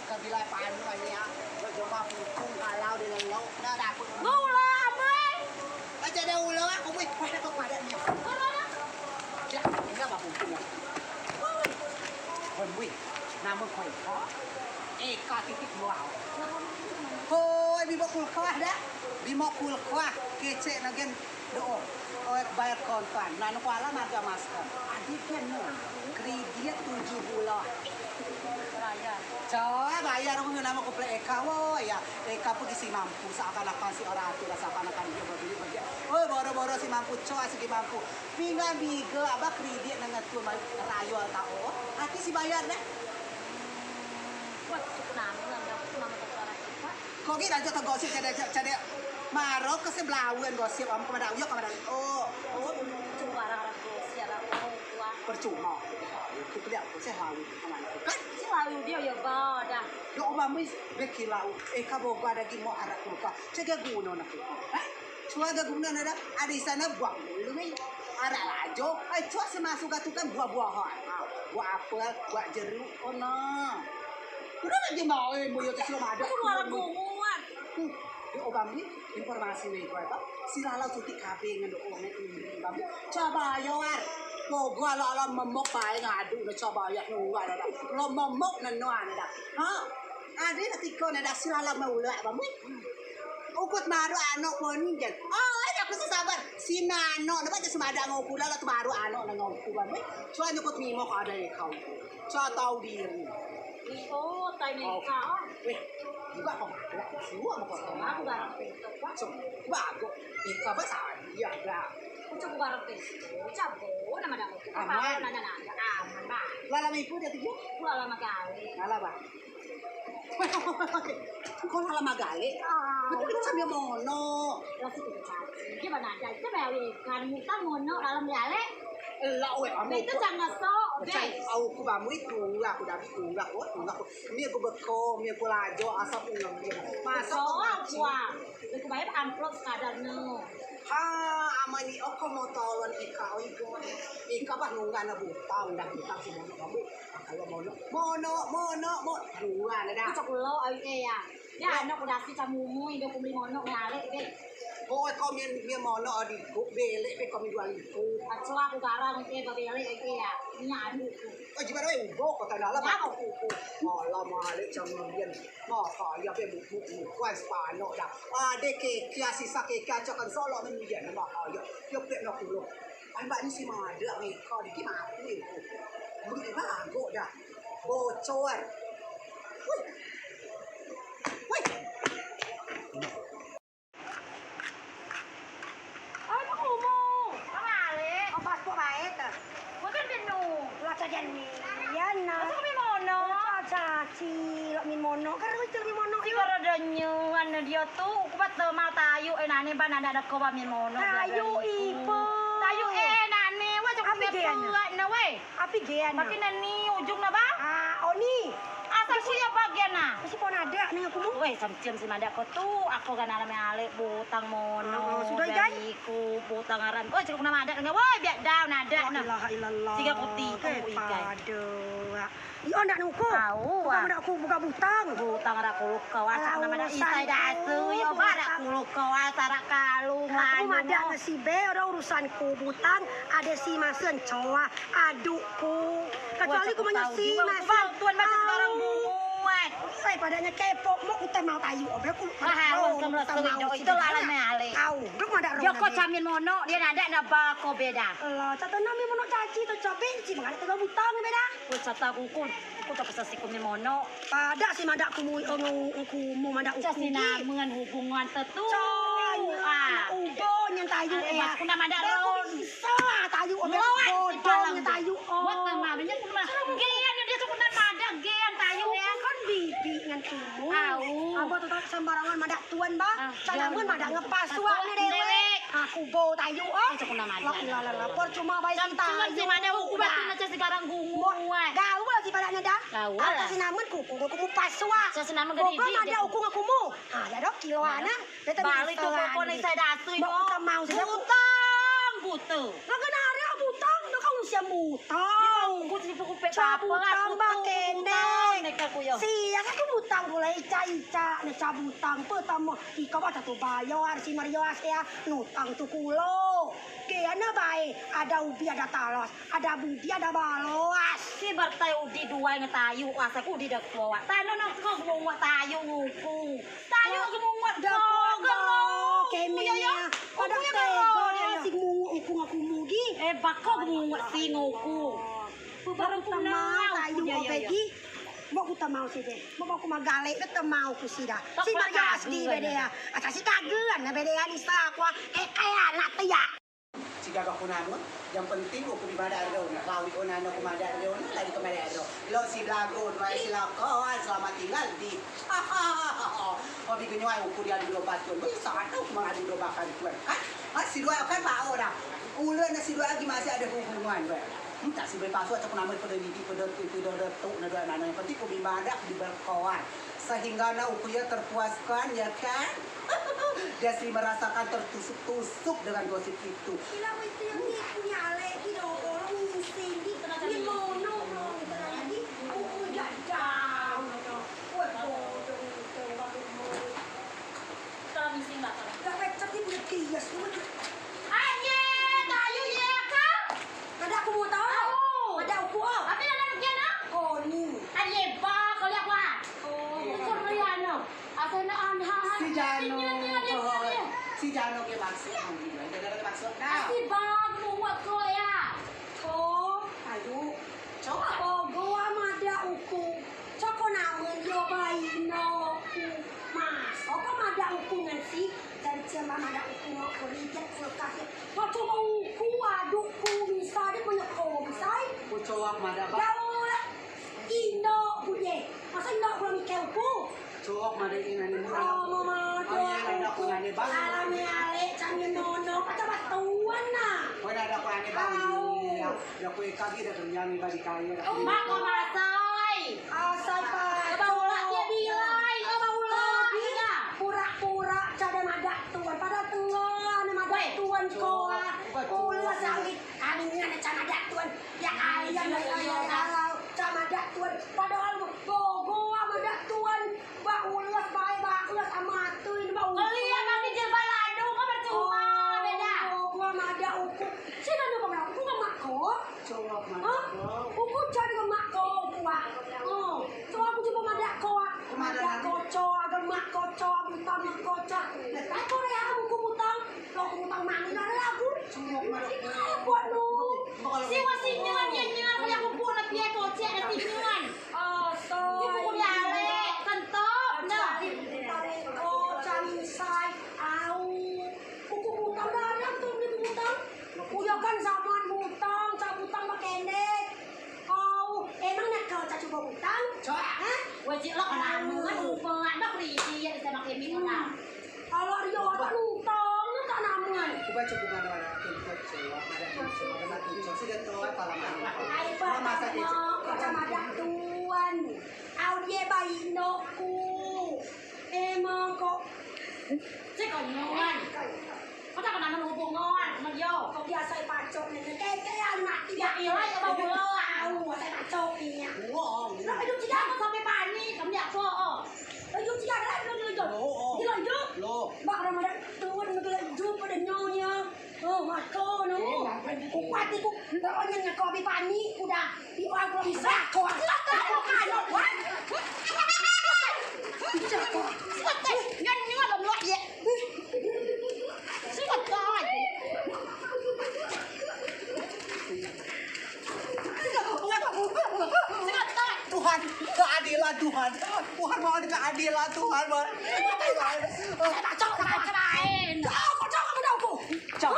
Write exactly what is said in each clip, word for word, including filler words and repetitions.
Kebilai panu ane ya. Joma pukung kalau di lelok. Nah, dapet. Mau lah, Amai. Aja ada ulo, aku mau ikut ke padat ni. Mau lah. Ya, enggak apa pukung. Woi, woi. Nama kau Eka? Eka titik dua. Koi, bimo kulkas dah. Bimo kulkas. Kecek nagen. Do'o, oh, bayar kontan. Nah, nu kuala magang masker. Adi kan nu, kredit tujuh bulan. Coa bayar, aku nama kuplek Eka, wo, ya. Eka pun si mampu, seakan-akan si orang tu, seakan-akan dia berdiri, berdiri. Oh, boro-boro si mampu, coa si mampu. Pinggan biga, abah kredit nang tu, rayuan tau. Hati si bayar, deh. Wah, suku nama, nama, nama orang Eka. Ko gi rajo tegosip cedek, cedek. Maro ke se belawen gosip, am kemada uyo kemada. Oh, oh. Cuma orang gosip, orang tua. Percuma. Ku keliak ku se lawen kemana. Kan? Si lalu dia ya badah. Yo, obang mis, beki lau. Eh, ka boga dagi mo arak kulka. Cega guno nak kulka. Hah? Cua ga guno nada. Ada di sana buang dulu ni. Arak lajo. Ai, cua semasuk gatu kan buah-buahan. Ah, buah apel, buah jeruk. Oh, nah. Udah lagi mau, eh, mau yo teslo madak. Aku luar bunguan. Hmm, di obang ni informasi ni gua apa? Si lalau cuti kabeh ngen do'o ngen ini, obang ni. Coba yo, Ar. Pogo ala-ala memok bae ngadu ne coba yo nunggu ada. Lo memok neno ada. Ha? Ade ne tiko ne da si lalau mau ulak, obang ni. Ukut maru anok pun jen. Oh, aku sesabar. Si nano ne baca semadak ngoku lalau tu maru anok ne ngoku, obang ni. Coba nyukut mimo kau ada kau. Coa tau diri. Oh, tai Meka. Weh, juga kau. Semua mau kau. Aku garang pintu, Pak. Bagus. Meka besar. Iya, dah. Aku cukup garang pintu. Cabut nama dah. Aman. Nada, nada. Aman, Pak. Lala Meka dia tujuh. Lala Magali. Lala, Pak. Kau lala Magali? Ah. Betul, betul sambil mono. Lah, situ caci. Dia mana ada? Itu bayar ikan. Mutan mono lala Magali. Lah, weh, amu. Itu jangan sok, guys. Au ku bamu itu, aku dah itu, aku, aku. Ni aku beko, ni aku lajo, asap ni. Masuk aku. Aku bayar amplop sekadar no. Ha, ama ni oko mau tolong ika, oh, iko. Ika bah nunggu na butang, dah butang semua kamu. Kalau mono, mono, mono, mono, dua lah dah. Cok lo, ai, eh, ya. Ya, anak udah si camumu, indo kumli mono ngalek deh. Oh, kau mien, mien mono adikku, belek be kau mien dua liku. Acua aku garang, eh, babelek, eh, ya. Ini adikku. Oh, gimana, eh, ubo, kau tanda lah, aku kuku. Alah, malik camumu, maka ya be buku, buku, kuas panok dah. Ade kekia, sisa kekia, cakan solok, mien, maka ya. Ya, pek nak kulo. Ai, mbak ni si madeak Meka, dikit mati. Beli bago dah. Bocor. Wih. Wih. Ai, Pak Kumu. Apa ale? Obat kok baik, ah? Bukan benu. Lah, cajan ni. Ya, nah. Masa kami mono? Caci, lok min mono. Karo itu min mono. Si karo denyu, anu dia tu, kubat mau tayu, eh, nane ban ada ko ba min mono. Tayu ipo. Tayu, eh, nane, wah, cukup. Api gen. Buat na, weh. Api gen. Pakai nani ujung na, ba? Ah, oni. Asal ku ya bagian na. Mesti pon ada ni aku mu. Weh, samcian si madeak ko tu, aku kan alam alek butang mono. Ah, sudah, Jai. Ku butang aran. Weh, cukup nama ada ni. Weh, biak daun ada na. La ilaha illallah. Tiga kuti, eh, ikai. Pada. Iyo, ndak nuko. Au, buka ah. Ndak ku buka butang. Butang arak kuluk kau, asak nama dak isai dak asu. Iyo, barak kuluk kau, asak arak kalung. Aku madeak nasi be, ada urusan ku butang, ada si masen coa, aduk ku. Kecuali ku menyo si masen. Tuan masih sekarang bunguan. Ai, padanya kepo, mau utai mau tayu, obe ku. Ah, harus semua selido, itu lalai me ale. Au, duk madeak. Joko camin mono, dia nadeak naba ko beda. Lah, cata nami mono caci tu cabe, ci mengadeak tengah butang beda. Ku cata kuku, kuku tak pesan si kumi mono. Pada si madeak kumu, kumu madeak uku. Casi namen hubungan tetu. Ah. Ubo nyen tayu ya. Ku nama madeak ron. Bisa tayu, obe bodong nyen tayu. Buat nama, banyak ku nama. Gian dia cukup nama madeak, gian tayu ya. Kan bibi ngen kumu. Au. Apa tu tak sembarangan madeak tuan ba. Canamen madeak ngepas suak ne dewek. Aku bo tayu, oh. Lah, lah, lah, lah, percuma bae si tayu. Madeak uku batu macam sekarang gungu. Gaul si pada ne dah. Gaul. Atas namen kuku, kuku pas suak. Sesenamen gede. Kuku madeak uku ngaku mu. Ha, ya dok, kilo ana. Balik tu kuku ni saya datu. Mau kita mau saja. Butang, butang. Lah, kena ada butang, dah kau usia butang. Ku si pukul pe. Coa butang ba kendek. Sia ku butang pulai ica-ica ne coa butang. Pertamo iko ba coa tu bayar si Mario asea nutang tu kulo. Kene bae, ade ubi ade talas, ade budi ade balas. Si bertai udi duai ngen tayuk, asai ku udi de kuat. Tano nang ko gemunguak tayuk nguku. Tayuk gemunguak ko. Keme ya. Padeak tega si gemunguak uku ngen kumu gi. Eh, bako gemunguak si nguku. Baru ku temau tayuk ope gi. Mok ku temau si de. Mok ku magalek de temau ku si da. Si bagas di bedea. Asai si kagen na bedea ni sa kua. Eh, kaya nak tia. Cigai ba ku namen, yang penting uku bi madeak ro ne, kawik o nano ku madeak ro ne, lagi ku madeak ro. Lok si belago, duai si lakoan, selamat tinggal di. Hobi genyuai uku diadu domba tun. Wih, sangat tau ku mengadu domba kan tun, kan? Ha, si duai kan pao dah. Ulen si duai lagi masih ade hubungan, weh. Entah si bepasua atau ku namen pede didik, pede tu, pede detuk, ne duai nano. Yang penting ku bi madeak, ku bi berkoar. Sehingga ne uku yo terpuaskan, ya kan? Dia si merasakan tertusuk-tusuk dengan gosip itu. Kira itu yang dia punya alek, gitu, orang ngising, gitu, nggak mono, orang gitu, lagi, oh, ya, down, gitu. Wah, bodoh, gitu, baru mau. Kalau ngising, Mbak, kalau. Nggak pecah, dia punya tias, lu mah. Aye, kayu, ya, Kak? Madeak uku mutang. Au. Madeak uku, au. Ape nano kian, au? Koni. Aye, ba, kali aku, ah. Oh. Ukur kali ano. Asai ne anha. Si Jano, si Jano ke maksud, Jano ke maksud, nah. Si bang, muat ko ya. Ko, ayo. Coa. Ko, goa madeak uku. Coa ko namen yo baik no ku. Mas, ko madeak uku ngen si. Cari cema madeak uku no ko rijek kulkas ya. Ko coa uku, aduk ku, misai de punya ko, misai. Ko coa madeak ba. Gaul. Indok ku ye. Masa indok ku lagi keu ku? Cok, mada ina ni murah. Oh, mama, oh, iya, ada aku nane bang. Alami alek, cami nono, pacar batuan na. Oh, ada aku nane bang. Au. Iya, ada aku kaki, ada kenyang, ada di kayu, ada. Oh, mako masai. Asai pa. Coba ulah dia bilai, coba ulah dia. Pura-pura, cada madeak tuan, padahal tengah, ane madeak tuan, koa. Ulah sawit, kami ni ane cada madeak tuan. Ya, ayam, ya, ya, ya, ya. Cak madeak tuan. Padahal bogoa madeak tuan. Ba ulas, bae ba ulas, amatui, ba ulas. Kelian kami jilbab lado, ko percuma, beda. Bogoa madeak uku. Si kan uku madeak uku, kan mak ko? Hah? Uku cari ke mak ko, uku, ah. Oh, so aku coba madeak ko, ah. Madeak ko, co, aga mak ko, co, butang mak ko, co. Letak ko ya, uku butang. Lo uku butang mami, ada lagu. Buat lu. Siwa sinyal, nyenyal, kayak aku pun, tapi ya, kocek, ada sinyal. Oh, so. Ibu kuliah, Lek. Kentop, nah. Tarik ko, camisai, au. Uku butang, ada tuh, beli butang. Uyo kan zaman butang, cak butang ba kendek. Au, emang nak kau cak coba butang? Cak. Hah? Wajib lo kena amun, umpeng, nak ridi, ya, bisa pakai mik, nah. Kalau dia tak luntang, tak namen. Coba, coba, mana, mana, coba, coba, mana, coba, mana, coba, sudah tahu apa lama ini. Ai, masa dia cakap. Kacamata tuan. Au dia bayi nokku. Emang kok. Cek kau nyoan. Kau tak kenal hubungan sama dia. Kau biasa pacok ni. Keke anak tidak. Ya, iya, ya, bawa. Au, saya pacok ni. Wow. Lo hidup tidak sampai panik, kamu ya kok. Laju cia dah, laju, laju. Lo, oh. Laju, laju. Lo. Bak Ramadan tuan laju, laju pada nyonya. Oh, mako no. Kuat iku. Ndak onyen ngako abi panik udah. Di orang belum bisa. Ko. Silakan, ko kan. Silakan. Nyan nyan lo lo ye. Silakan. Tuhan, keadilan Tuhan. Tuhan, mohon keadilan Tuhan, mohon. Cok, cok, cok, cok. Hah? Hah? Hah? Cok, cok, cok, cok.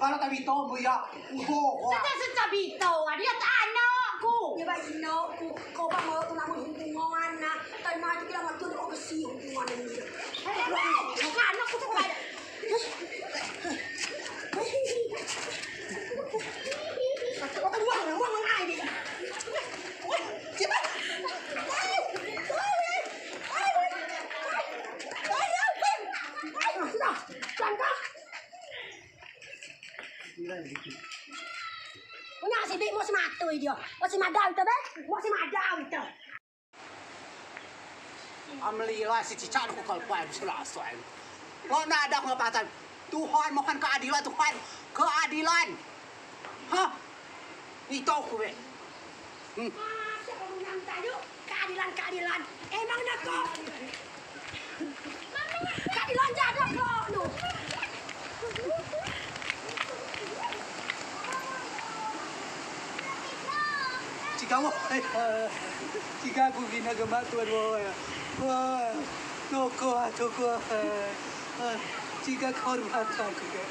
Kalau tak bito, bu ya. Ubo, wah. Sejak, sejak bito, dia tak anakku. Ya, baik, anakku. Kau bang mau tu namun hubungan, nah. Tapi mati kita mau tu kau besi hubungan ini. Hei, hei, hei. Anakku tu pada. Buang, buang, buang air ni. Cepat. Sudah, langkah. Punya si Bik, mau si matui dio. Mau si madau itu, be. Mau si madau itu. Amlila si cicak aku kalpai, si lasai. Lo nak ada ngepatan. Tuhan, mohon keadilan, Tuhan. Keadilan. Hah? Itu aku, be. Hmm. Masa kamu nang tanya keadilan, keadilan? Emang nak kok? Keadilan jadok kok, no. Ciga, woi. Ciga aku gina gemak tuan, woi. Woi. Toko, toko. Ciga kehormatan aku, kan.